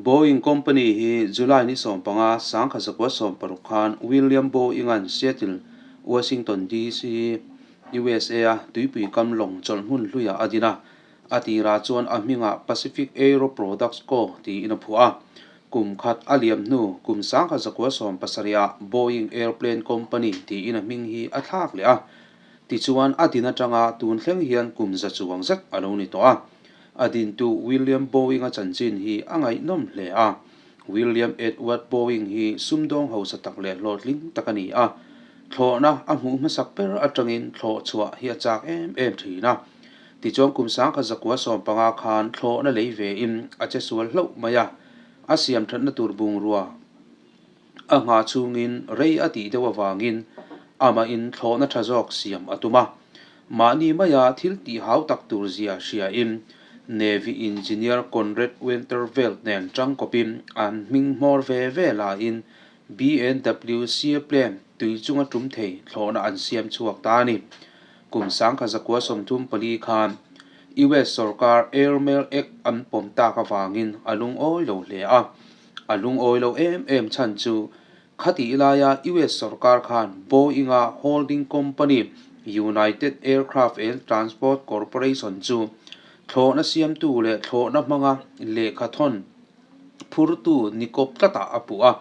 Boeing Company hi July ni 15, 1960 khan William Boeing-a'n Seattle, Washington DC, USA-a tuipui kam lawng chawlh hmun hluiah a din a. A tirah chuan a hmingah Pacific Aero Products Co. Tiin a phuah a. Kum khat a liam hnu kum 1970-ah Boeing Airplane Company tiin a hming hi a thlak leh a. Tichuan a din atanga tun thleng hian kum za chuang zet a lo ni tawh a. A dintu William Boeing-a chanchin hi a ngaihnawm hle a. William Edward Boeing hi sumdawng hausa tak leh hlawhtling tak a ni a. Thlawhna a hmuh hmasak ber atangin thlawh chhuah hi a chak em em thin a. Tichuan kum 1915 khan thlawhna lei vein a che sual hlauh mai a, a siam thatna tur bungrua a nghah chhungin rei a tih deuh avangin amahin thlawhna tha zawk siam a tum a. Mahni maia thil tih hau tak tur zia hriain Navy Engineer Conrad Winterveld nen tangkawpin an hming hmawr ve ve laiin BNW Seaplane tui chunga tum thei thlawhna an siam chhuak ta a ni. Kum 1934 khan US sorkar Air Mail Act an pawm tak avangin a lungawi lo hle a. A lungawi lo em em chhan chu khatih laia US sorkar khan Boeing-a holding company United Aircraft and Transport Corporation chu thlawhna siamtu leh thlawhna hmanga lehkha thawn phurtu ni kawp tlatah a puh a.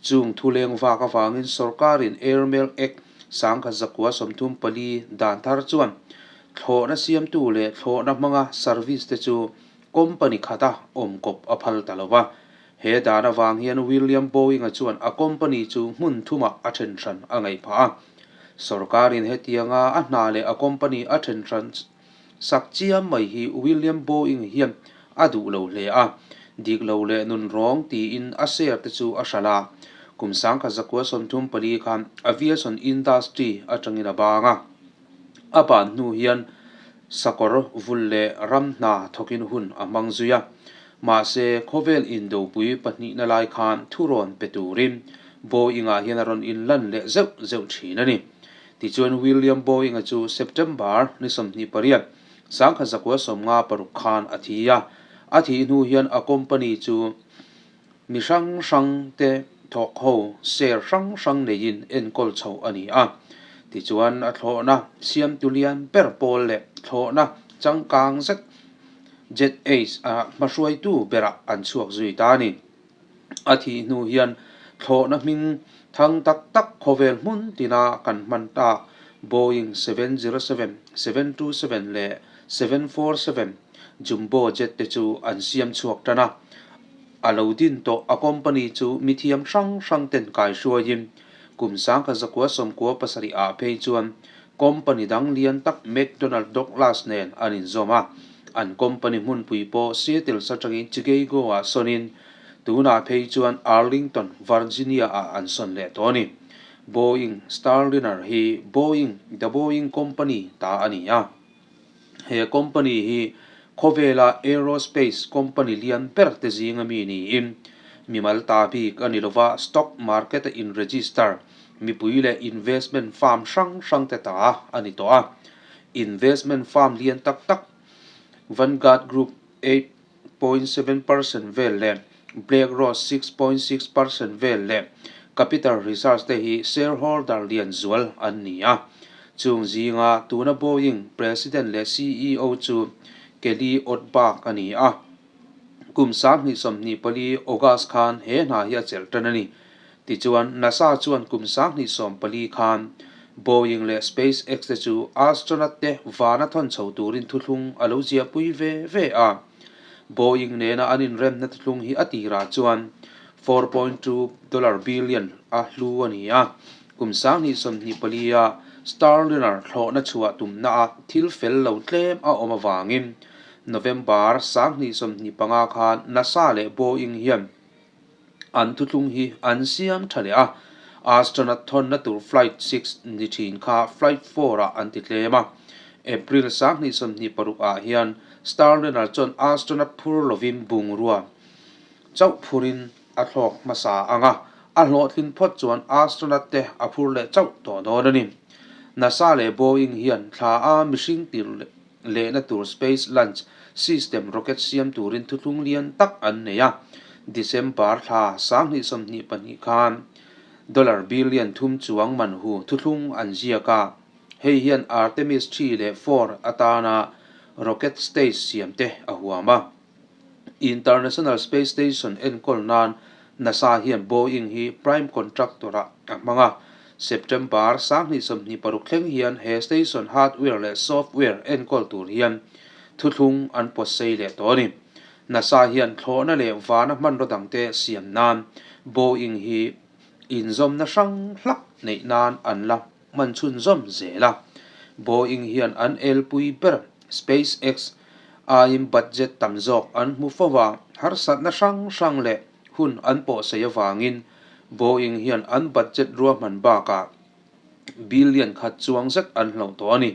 Chung thuleng vak avangin sorkarin Air Mail Act 1934 dan thar chuan thlawhna siamtu leh thlawhna hmanga service te chu company khata awm kawp a phal ta lo va. He dan avang hian William Boeing-a chuan a company chu hmun thumah a then hran a ngaih phah a. Sorkarin hetianga a hna leh a company a then hran sak chiam mai hi William Boeing hian a duh lo hle a, dik lo leh nun rawng tiin a share te chu a hralh a. Kum 1934 khan aviation industry atangin a bang a. A ban hnu hian sakawr vul leh ram hna thawkin hun a hmang zui a. Mahse, khawvel indopui pahnihna lai khan thurawn pe turin Boeing-ah hian a rawn inlan leh zeuh zeuh thin a ni. Tichuan William Boeing-a chu September ni 28, 1956 khan a thi a. A thih hnu hian a company chu mi hrang hrang te thawk ho share hrang hrang neiin enkawl chhoh a ni a. Tichuan a thlawhna siamtu lian ber pawl leh thlawhna changkang zet Jet Ace a hmahruaitu berah an chhuak zui ta a ni. A thih hnu hian thlawhna hming thang tak tak khawvel hmun tina kan hman tak Boeing 707, 727 leh 747 Jumbo jet te chu an siam chhuak tan a. A lo din tawh a company chu mithiam hrang hrang ten kaihruaiin kum 1997 ah phei chuan company dang lian tak McDonnell Douglas nen an inzawm a. An company hmunpui pawh Seattle atangin Chicago ah sawnin tunah phei chuan Arlington, Virginia ah an sawn leh tawh a ni. Boeing Starliner hi Boeing, The Boeing Company, ta a ni a. He company hi khawvela aerospace company lian ber te zinga mi niin mimal ta bik a ni lova, stock market a in register mipui leh investment firm hrang hrang te ta a ni tawh a. Investment firm lian tak tak Vanguard Group 8.7% vel leh BlackRock 6.6% vel leh Capital Research te hi shareholder lian zual an ni a. Chung zinga tuna Boeing President leh CEO chu Kelly Ortberg a ni a. Kum 2024 August khan he hna hi a chelh tan a ni. Tichuan, NASA chuan kum 2014 khan Boeing leh SpaceX te chu astronaut te vana thawn chho turin thuthlung a lo ziahpui ve ve a. Boeing nena an inremna thuthlung hi a tirah chuan 4.2 dollar billion a hlu a ni a. Kum 2024 a Starliner thlawhna chhuah tumna a thil fel lo tlem a awm avangin November 2025 khan NASA leh Boeing hian An thuthlung hi an siam tha leh a, astronaut thawnna tur Flight 6 ni thin kha Flight 4 ah an ti tlem a. April 2026 ah hian Starliner chuan astronaut phur lovin bungrua chauh phurin a thlawk hmasa ang a, a hlawhtlin phawt chuan astronaut te a phur leh chauh tawh dawn a ni. NASA leh Boeing hian thla a mihring tir lehna tur Space Launch System rocket siam turin thuthlung lian tak an nei a. December thla 2022 khan dollar billion thum chuang man hu thuthlung an ziak a, hei hian Artemis 3 leh 4 atana rocket stage siam te a huam a. International Space Station enkawl nan NASA hian Boeing hi prime contractor-ah a hmang a. September 2026 thleng hian he station hardware leh software enkawl tur hian thuthlung an pawt sei leh tawh a ni. NASA hian thlawhna leh vana hmanraw dangte siam nan Boeing hi inzawmna hrang hlak neih nan an la hman chhunzawm zel a. Boeing hian an elpui ber SpaceX aiin budget tam zawk an hmu fo a, harsatna hrang hrang leh hun an pawhsei avangin Boeing hian an budget ruahman bakah billion khat chuang zet an hloh tawh a ni.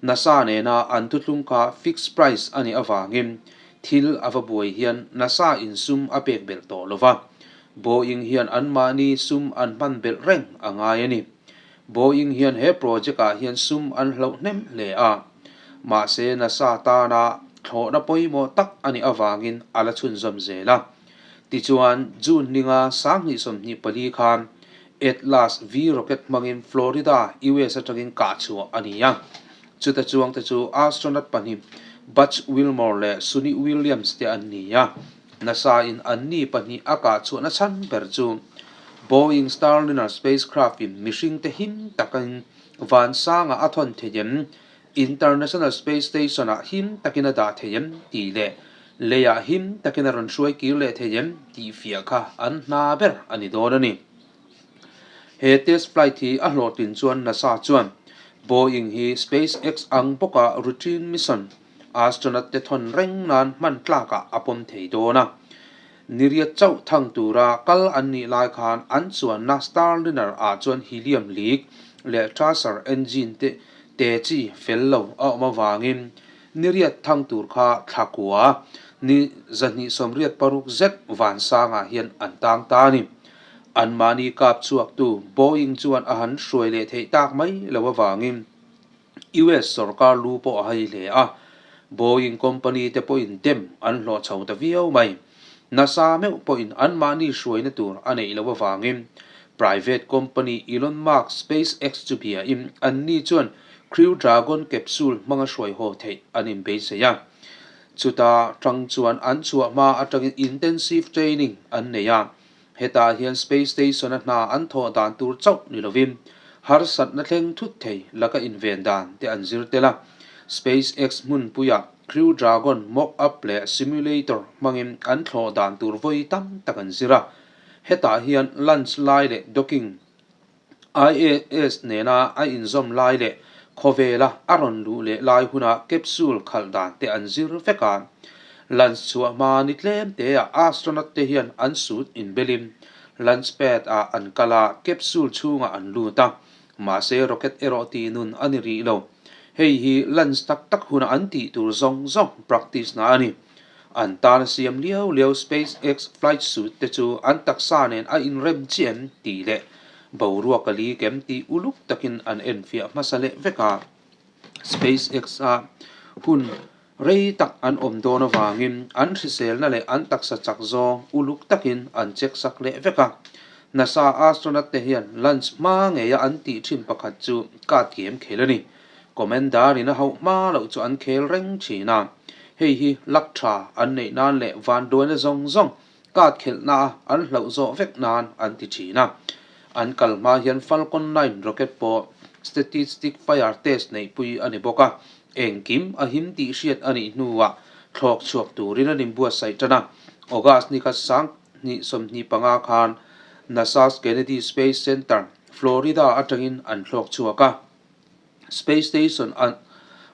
NASA nena an thuthlung kha fixed price a nih avangin thil a va buai hian NASA in sum a pek belh tawh lo va, Boeing hian anmahni sum an hman belh reng a ngai a ni. Boeing hian he project ah hian sum an hloh hnem hle a, mahse NASA tana thlawhna pawimawh tak a nih avangin a la chhunzawm zel a. Tichuan, June ninga 2024 khan Atlas V rocket hmangin Florida, US atangin kah chhuah a ni a. Chuta chuangte chu astronaut pahnih Butch Wilmore leh Suni Williams te an ni a. NASA in anni pahnih a kah chhuahna chhan ber chu Boeing Starliner spacecraft in mihringte him takin vansangah a thawn thei em, International Space Station ah him takin a dah thei em tih leh leiah him takin a rawn hruai kir leh thei em tih fiah kha an hna ber a ni dawn a ni. He test flight hi a hlawhtlin chuan NASA chuan Boeing hi SpaceX ang bawka routine mission Astronaut te thawn reng nan hman tlakah a pawm thei dawn a. Niriat chauh thang tura kal an nih lai khan an chuanna Starliner ah chuan helium leak leh thruster engine te te chi fel lo a awm avangin niriat thang tur kha thla kua ni 286 zet vansangah hian an tang ta a ni. Anmahni kap chhuaktu Boeing chuan a han hruai leh theih tak mai lo avangin US sorkar lu pawh a hai hle a, Boeing company te pawhin dem an hlawh chho ta viau mai. NASA meuh pawhin anmahni hruaina tur a neih loh avangin private company Elon Musk SpaceX chu biain anni chuan Crew Dragon capsule hmanga hruai haw theih an inbeisei a. Chuta tang chuan an chhuah hma atangin intensive training an nei a, Hetah hian Space Station-a hna an thawh dan tur chauh ni lovin harsatna thleng thut thei laka inven dan te an zir tel a. SpaceX hmunpuiah Crew Dragon mock-up leh simulator hmangin an thlawh dan tur vawi tam tak an zir a. Hetah hian launch lai leh docking IAS nena a inzawm lai leh khawvela a rawn luh leh lai huna capsule khalh dan te an zir vek a. Launch chhuah hma ni tlem teah astronaut te hian an suit inbelin launch pad ah an kal a, capsule chhungah an lut a. Mahse rocket erawh tih nun a ni rih lo. Hei hi launch tak tak huna an tih tur zawng zawng practice na a ni. An tan siam liau liau SpaceX flight suit te chu an taksa nen a inrem chiah em tih leh boruak a leak em tih uluk takin an enfiah hmasa leh vek a. SpaceX a hun rei tak an awm dawn avangin an hriselna leh an taksa chak zawng uluk takin an check sak leh vek a. NASA astronaut te hian lunch hma ngeia an tih thin pakhat chu card game khel a ni. Commander in a hauh hma loh chu an khel reng thin a, hei hi luck tha an neih nan leh vanduaina zawng zawng card khelhna a an hlauh zawh vek nan an ti thin a. An kal hma hian Falcon 9 rocket pawh statistic fire test neihpui a ni bawk a, engkim a him tih hriat a nih hnuah thlawk chhuak turin an inbuatsaih tan a. August ni khat 2025 khan NASA's Kennedy Space Center, Florida atangin an thlawk chhuak a. Space Station an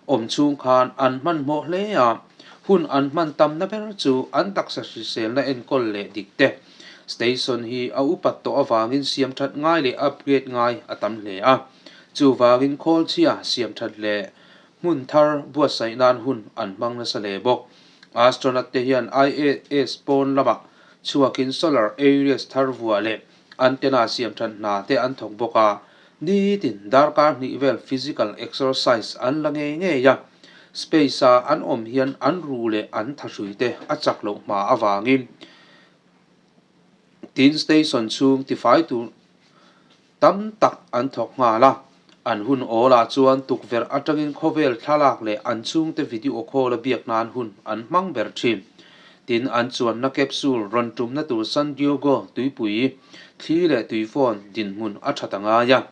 awm chhung khan an hmanhmawh hle a, hun an hman tamna ber chu an taksa hriselna enkawl leh dik te. Station hi a upat tawh avangin siamthat ngai leh upgrade ngai a tam hle a, chuvangin khawl chhia siamthat leh hmun thar buatsaih nan hun an hmang nasa hle bawk. Astronaut te hian ISS pawn lamah chhuakin solar arrays thar vuah leh Antenna siamthat hna te an thawk bawk a, nitin darkar hnih vel physical exercise an la ngei ngei a. Space-a an awm hian an ru leh an thahrui te a chak loh hma avangin Tin, station chhung tifai tur tam tak an thawk nghal a. An hun awlah chuan tukverh atangin khawvel thlalak leh an chhungte video call a biak nan hun an hmang ber thin. Tin, an chuanna capsule rawn tumna tur San Diego tuipui thli leh tuifawn dinhmun a tha ta ngai a.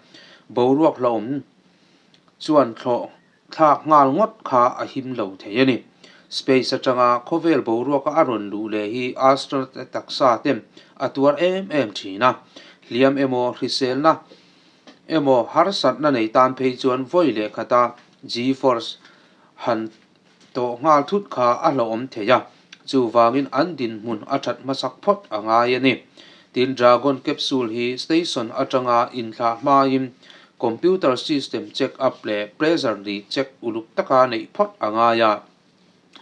Boruak hlauhawm chuan thlawh thlak nghal ngawt kha a him lo thei a ni. Space atanga khawvel boruaka a rawn luh leh hi astronaut te taksa ten a tuar em em thin a. Hliam emaw hriselna emaw harsatna nei tan phei chuan vawi leh khata G-force han tawh nghal thut kha a hlauhawm thei a, chuvangin an dinhmun a that hmasak phawt a ngai a ni. Tin, Dragon capsule hi station atanga inthlah hmain computer system check up leh pressure ri check uluk taka neih phawt a ngai a,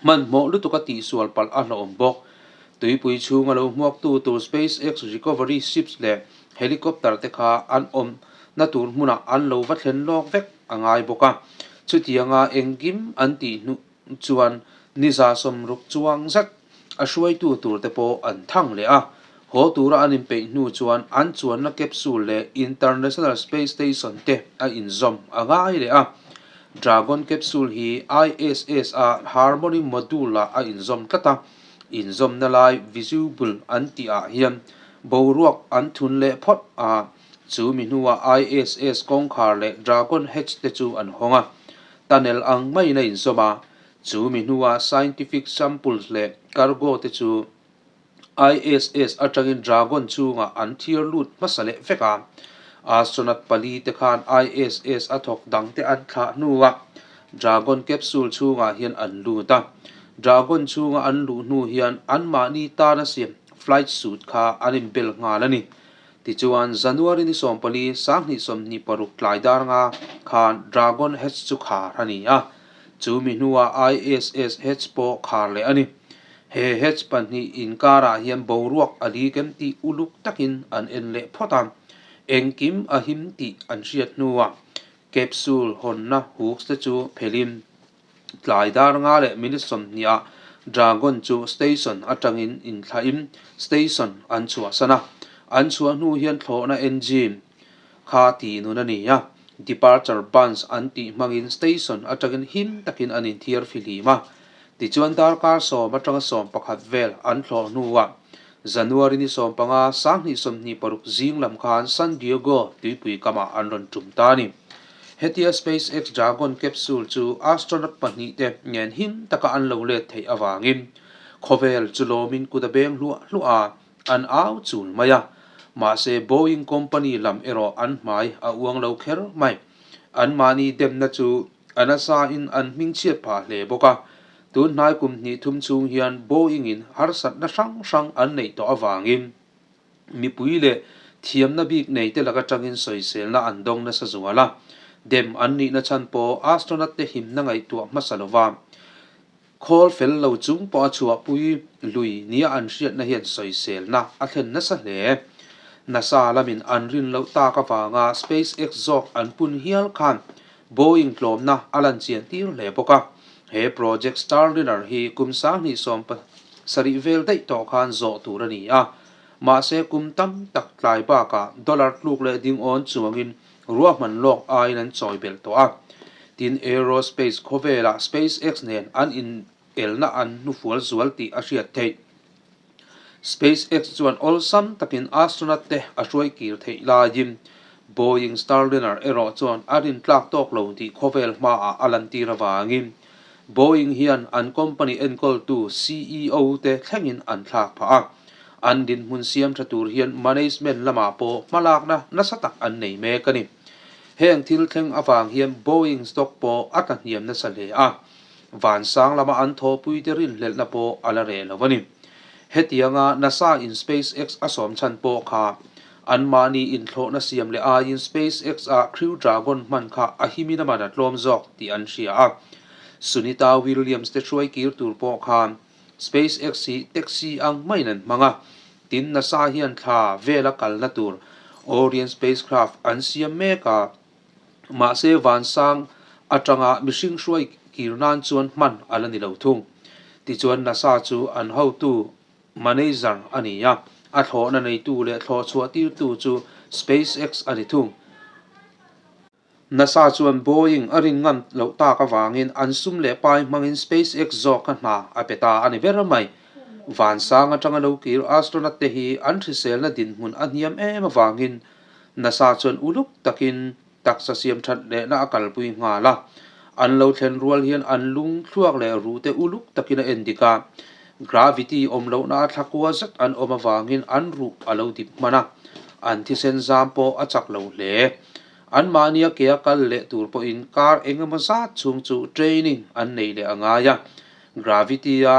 hmanhmawh lutuka tihsual palh a hlauhawm bawk. Tuipui chhunga lo hmuaktu tur SpaceX recovery ships leh helicopter te kha an awmna tur hmunah an lo va thlen lawk vek a ngai bawk a. Chutianga engkim an tih hnu chuan niza sawmruk chuang zet a hruaitu tur te pawh an thang leh a. Haw tura an inpeih hnu chuan an chuanna capsule leh International Space Station te a inzawm a ngai leh a. Dragon capsule hi ISS a Harmony module-ah a inzawm tlat a, inzawmna lai visible an tih ah hian boruak an thun leh phawt a. Chu mi hnuah ISS kawngkhar leh Dragon hatch te chu an hawng a, tunnel ang maiin a inzawm a. Chu mi hnuah scientific samples leh cargo te chu ISS atangin Dragon chungah an thiar lut hmasa leh vek a. Astronaut pali te khan ISS a thawk dang te an thlah hnuah Dragon capsule chhungah hian an lut a. Dragon chhunga an luh hnu hian anmahni tana siam flight suit kha an inbel nghal a ni. Tichuan, January ni 14, 2026 tlai dar nga khan Dragon Hatch chu khar a ni a, chu mi hnuah ISS Hatch pawh khar leh a ni. He hatch pahnih inkarah hian boruak a lik em tih uluk takin an en leh phawt a, engkim a him tih an hriat hnuah capsule hawnna hooks te chu phelhin Tlai dar nga leh minute 20 ah Dragon chu station atangin inthlahin station an chhuahsan a. An chhuah hnu hian thlawhna engine kha tih nun a ni a, departure bunch an tih hmangin station atangin him takin an inthiar fihlim a. Tichuan darkar sawm atanga 11 vel an thlawh hnuah January ni 15, 2026 zing lam khan San Diego tuipui kamah an rawn tum ta a ni. Hetia SpaceX Dragon capsule chu astronaut pahnihte nen him taka an lo let theih avangin khawvel chu lawmin kut a beng hluah hluah a, an au chul mai a. Mahse Boeing company lam erawh an hmai a uang lo kher mai. Anmahni demna chu a nasain an hmingchhiat phah hle bawk a. Tun hnai kum hnih thum chhung hian Boeing-in harsatna hrang hrang an neih tawh avangin, Mipui leh thiamna bik nei te lak atangin sawiselna an dawng nasa zual a, dem an nihna chhan pawh astronaut te himna ngaihtuah hmasa lova khawl fel lo chung pawh a chhuahpui lui nia an hriatna hian sawiselna a thlen nasa hle. NASA lamin an rin loh tak avanga SpaceX zawk an pun hial khan Boeing tlawmna a lan chian tir hle bawk a. He project Starliner hi kum 2070 vel daih tawh khan zawh tur a ni a. Mahse kum tam tak tlai bakah dollar tluk leh ding awn chuangin ruahman lawk aiin an chawi belh tawh a. Tin, aerospace khawvelah SpaceX nen an inelna an hnufual zual tih a hriat theih. SpaceX chuan awlsam takin astronaut te a hruai kir theih laiin Boeing Starliner erawh chuan a rintlak tawk lo tih khawvel hmaah a lantir avangin Boeing hian an company enkawltu CEO te thlengin an thlak phah a. An dinhmun siam tha tur hian management lamah pawh hmalakna nasa tak an nei mek a ni. Heng thil thleng avang hian Boeing stock pawh a tlahniam nasa hle a. Vansang lama an thawhpuite rinhlelhna pawh a la reh lo a ni. Hetianga NASA in SpaceX a sawm chhan pawh kha anmahni inthlawhna siam leh aiin SpaceX a Crew Dragon hman kha a himin a man a tlawm zawk tih an hria a. Sunita Williams te hruai kir tur pawh khan SpaceX hi taxi ang maiin an hmang a. Tin, NASA hian thla vela kalna tur Orion spacecraft an siam mek a. Mahse vansang atanga mihring hruai kir nan chuan hman a la ni lo thung. Tichuan NASA chu an hotu manager a ni a, A thlawhna neitu leh thlawh chhuah tirtu chu SpaceX a ni thung. NASA chuan Boeing a rin ngam loh tak avangin an sum leh pai hmangin SpaceX zawk kha hna a pe ta a ni ber mai. Vansang atanga lo kir astronaut te hi an hriselna dinhmun a hniam em avangin NASA chuan uluk takin taksa siam that lehna a kalpui nghal a. An lo thlen rual hian an lung thluak leh ruh te uluk takin a en dik a. Gravity awm lohna a thlakua zet an awm avangin an ruh a lo dip hman a, an thisen zam pawh a chak lo hle. Anmahnia ke a kal leh tur pawhin kar eng emaw zat chhung chu training an nei leh a ngai a. Gravity-a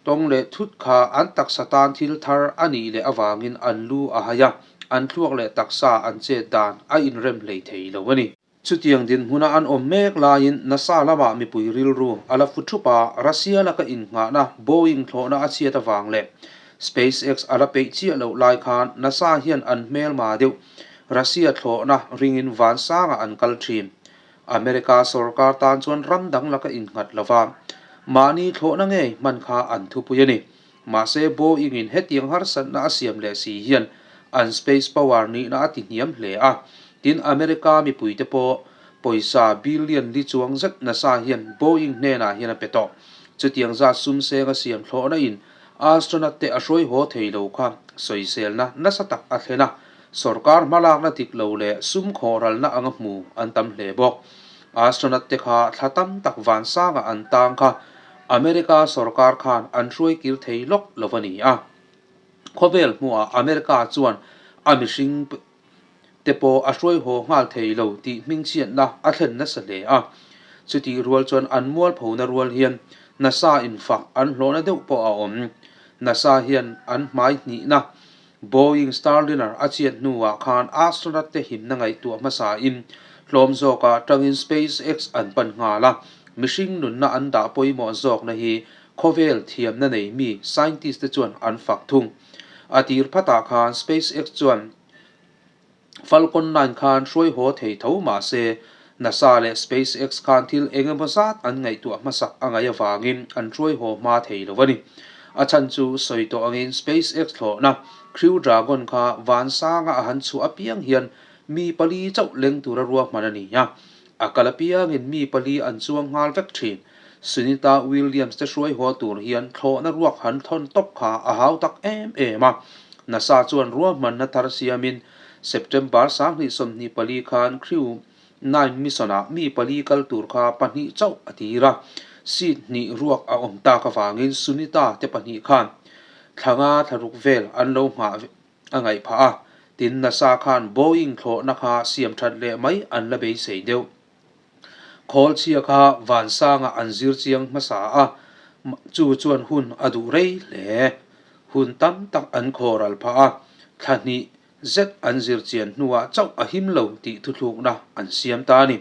tawng leh thut kha an taksa tan thil thar a nih leh avangin an lu a hai a, an thluak leh taksa an chet dan a inrem hlei thei lo a ni. Chutiang dinhmuna an awm mek laiin NASA lamah mipui rilru a la fu thup a, Russia laka innghahna Boeing thlawhna a chhiat avang leh SpaceX a la peih chiah loh lai khan NASA hian an hmelma deuh Russia thlawhna ringin vansangah an kal thin. America sorkar tan chuan ram dang laka innghat lova mahni thlawhna ngei hman kha an thupui a ni. Mahse, Boeing-in hetiang harsatna a siam leh si hian an space power nihna a ti hniam hle a. Tin, America mipuite pawh pawisa billion li chuang zet nasa hian Boeing hnenah hian a pe tawh. Chutiang zat sum seng a siam thlawhna in astronaut te a hruai haw thei lo kha sawiselna nasa tak a thlen a, sorkar hmalakna dik lo leh sum khawhralna anga hmu an tam hle bawk. Astronaut te kha thla tam tak vansangah an tang kha America sorkar khan an hruai kir thei lawk lo a ni a. Khawvel hmuhah America chuan a mihring te pawh a hruai haw nghal thei lo tih hmingchhiatna a thlen nasa hle a. Chutih rual chuan an mualphona rual hian NASA infak an hlawhna deuh pawh a awm. NASA hian an hmai hnihna Boeing Starliner a chiat hnuah khan astronaut te himna ngaihtuah hmasain hlawm zawkah tangin SpaceX an pan nghal a, mihring nunna an dah pawimawh zawkna hi khawvel thiamna nei mi scientist te chuan an fak thung. A tir phatah khan SpaceX chuan Falcon 9 khan hruai haw thei tho mah se, NASA leh SpaceX khan thil eng emaw zat an ngaihtuah hmasak a ngaih avangin an hruai haw hma thei lo a ni. A chhan chu sawi tawh angin SpaceX thlawhna Crew Dragon kha vansanga a han chhuah apiang hian mi pali chauh leng tura ruahman a ni a, a kal apiangin mi pali an chuang nghal vek thin. Sunita Williams te hruai haw tur hian thlawhna ruak han thawn tawp kha a hau tak em em a. NASA chuan ruahmanna thar siamin September 2024 khan Crew 9 mission-ah mi pali kal tur kha pahnih chauh a tir a, seat hnih ruak a awm tak avangin Sunita te pahnih khan thla nga thla ruk vel an lo nghah a ngaih phah a, tin NASA khan Boeing thlawhna kha siam that leh mai an la beisei deuh. Khawl chhia kha vansangah an zir chiang hmasa a, chu chuan hun a duh rei hle. Hun tam tak an khawral phah a, thla hnih zet an zir chian hnuah chauh a him lo tih thuthlukna an siam ta a ni.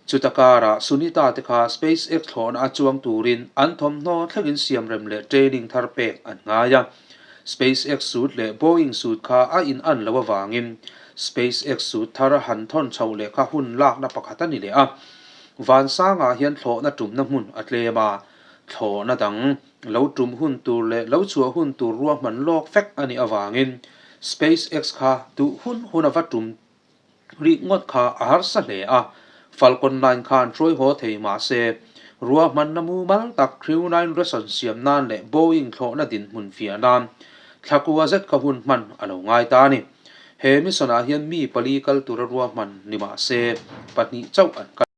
Chuta karah Sunita te kha SpaceX thlawhna a chuang turin an thawmhnaw thlengin siamrem leh training thar pek an ngai a. SpaceX suit leh Boeing suit kha a in an loh avangin SpaceX suit thar han thawn chhoh leh kha hun lakna pakhat a ni leh a. Vansangah hian thlawhna tumna hmun a tlem a, thlawhna dang lo tum hun tur leh lo chhuah hun tur ruahman lawk vek a nih avangin SpaceX kha duh hun hun a va tum Rih ngawt kha a harsa hle a, Falcon 9 khan hruai haw thei mah se, ruahmanna mumal tak Crew 9 ration siam nan leh Boeing thlawhna dinhmun fiah nan thlakua zet kha hun hman a lo ngai ta a ni. He mission ah hian mi pali kal tura ruahman ni mah se, pahnih chauh an kal.